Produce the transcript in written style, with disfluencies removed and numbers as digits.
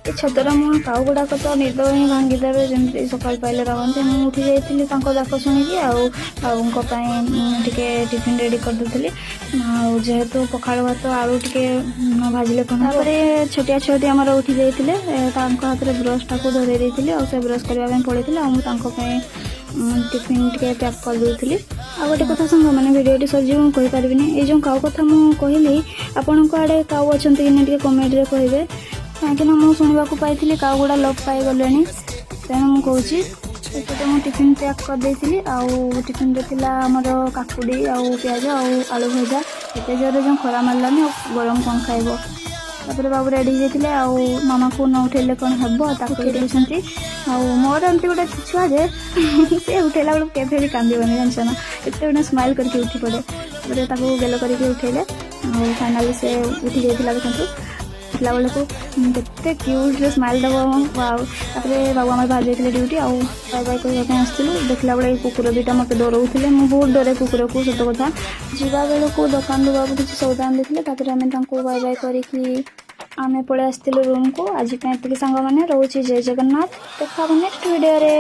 ଏ ଛତର ମୁହଁ କାଉ ଗୁଡ଼ାକ ତ ନିଦ ହିଁ ଭାଙ୍ଗିଦେବେ, ଯେମିତି ସକାଳ ପାଇଲେ ରହନ୍ତି। ମୁଁ ଉଠି ଯାଇଥିଲି ତାଙ୍କ ଡାକ ଶୁଣିକି ଆଉ ବାବୁଙ୍କ ପାଇଁ ଟିକେ ଟିଫିନ୍ ରେଡ଼ି କରିଦେଉଥିଲି। ଆଉ ଯେହେତୁ ପଖାଳ ଭାତ, ଆଳୁ ଟିକେ ନ ଭାଜିଲେ କ'ଣ? ତାପରେ ଛୋଟିଆ ଛୁଆଟି ଆମର ଉଠି ଯାଇଥିଲେ। ତାଙ୍କ ହାତରେ ବ୍ରସ୍ଟାକୁ ଧରେଇ ଦେଇଥିଲି ଆଉ ସେ ବ୍ରସ୍ କରିବା ପାଇଁ ପଳେଇଥିଲେ ଆଉ ମୁଁ ତାଙ୍କ ପାଇଁ ଟିଫିନ୍ ଟିକେ ପ୍ୟାକ୍ କରିଦେଉଥିଲି। ଆଉ ଗୋଟେ କଥା ସାଙ୍ଗମାନେ, ଭିଡ଼ିଓଟି ସରିଯିବ, ମୁଁ କହିପାରିବିନି। ଏଇ ଯେଉଁ କାଉ କଥା ମୁଁ କହିଲି, ଆପଣଙ୍କ ଆଡ଼େ କାଉ ଅଛନ୍ତି କି ନା ଟିକେ କମେଣ୍ଟରେ କହିବେ, କାହିଁକିନା ମୁଁ ଶୁଣିବାକୁ ପାଇଥିଲି କାଉ ଗୁଡ଼ା ଲୋପ ପାଇଗଲେଣି, ତେଣୁ ମୁଁ କହୁଛି। ଏପଟେ ମୁଁ ଟିଫିନ୍ ପ୍ୟାକ୍ କରିଦେଇଥିଲି ଆଉ ଟିଫିନ୍ରେ ଥିଲା ଆମର କାକୁଡ଼ି ଆଉ ପିଆଜ ଆଉ ଆଳୁ ଭଜା। ଏତେ ଜୋରରେ ଯେଉଁ ଖରା ମାରିଲାନି, ଆଉ ଗରମ କ'ଣ ଖାଇବ? ତାପରେ ବାବୁ ରେଡ଼ି ହେଇଯାଇଥିଲେ ଆଉ ମାମାକୁ ନ ଉଠେଇଲେ କ'ଣ ହେବ, ତାକୁ ଉଠେଇ। ଆଉ ମୋର ଏମିତି ଗୋଟେ ଛୁଆ ଯେ ସେ ଉଠେଇଲା ବେଳକୁ କେବେ ବି କାନ୍ଦିବନି, ଜାଣିଛ ନା? ଏତେ ଗୋଟେ ସ୍ମାଇଲ୍ କରିକି ଉଠି ପଡ଼େ। ତାପରେ ତାକୁ ଗେଲ କରିକି ଉଠେଇଲେ ଆଉ ଫାଇନାଲି ସେ ଉଠି ଯାଇଥିଲା। ଦେଖନ୍ତୁ, ଉଠିଲା ବେଳକୁ କେତେ କ୍ୟୁଟ୍ରେ ସ୍ମାଇଲ୍ ଦେବ ଆଉ। ତାପରେ ବାବୁ ଆମର ବାହାରି ଯାଇଥିଲେ ଡ୍ୟୁଟି ଆଉ ବାଇ ବାଇ କହିବା ପାଇଁ ଆସିଥିଲୁ। ଦେଖିଲା ବେଳେ ଏଇ କୁକୁର ଦୁଇଟା ମୋତେ ଡରଉଥିଲେ। ମୁଁ ବହୁତ ଡରେ କୁକୁରକୁ, ସତ କଥା। ଯିବା ବେଳକୁ ଦୋକାନରୁ ବାବୁ କିଛି ସଉଦା ଆଣିଦେଇଥିଲେ। ତାପରେ ଆମେ ତାଙ୍କୁ ବାଇ ବାଇ କରିକି ଆମେ ପଳେଇ ଆସିଥିଲୁ ରୁମ୍କୁ। ଆଜି ପାଇଁ ଏତିକି ସାଙ୍ଗମାନେ, ରହୁଛି। ଜୟ ଜଗନ୍ନାଥ। ଦେଖା ହବ ନେକ୍ସଟ ଭିଡ଼ିଓରେ।